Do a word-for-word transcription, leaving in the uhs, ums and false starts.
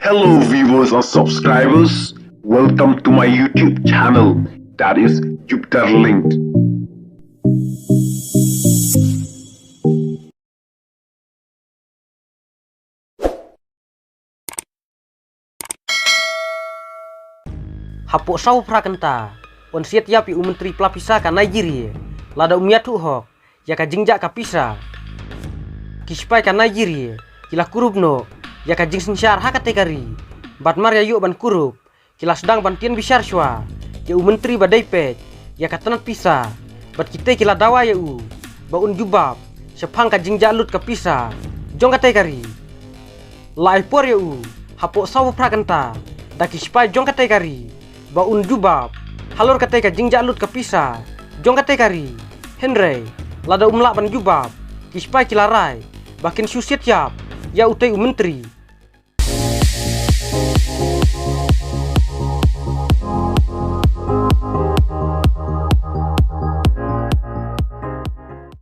Hello viewers and subscribers, welcome to my YouTube channel, that is Jupiter Linked. Hapoh saw phra kynta un siat ïap ïa u myntri pla pisa ka Nigeria lada um ïathuh hok ïa ka jingjah ka pisa. Ki sipai ka Nigeria ki la kurup noh ïa ka jingsynshar ha katei ka ri bad mar ïa ïoh ban kurup ki la sdang ban tian bishar shuwa ïa u myntri ba dei peit ïa ka tnat pisa bad kitei ki la dawa ïa u ba un jubab shaphang ka jingjah lut ka pisa jong katei ka ri. La ai por ïa u hapoh saw phra kynta da ki sipai jong katei ka ri ba un jubab halor katei ka jingjah lut ka pisa jong katei ka ri. Hynrei lada um lah ban jubab ki sipai ki la rai ba kin shu siat ïap ïa utei u myntri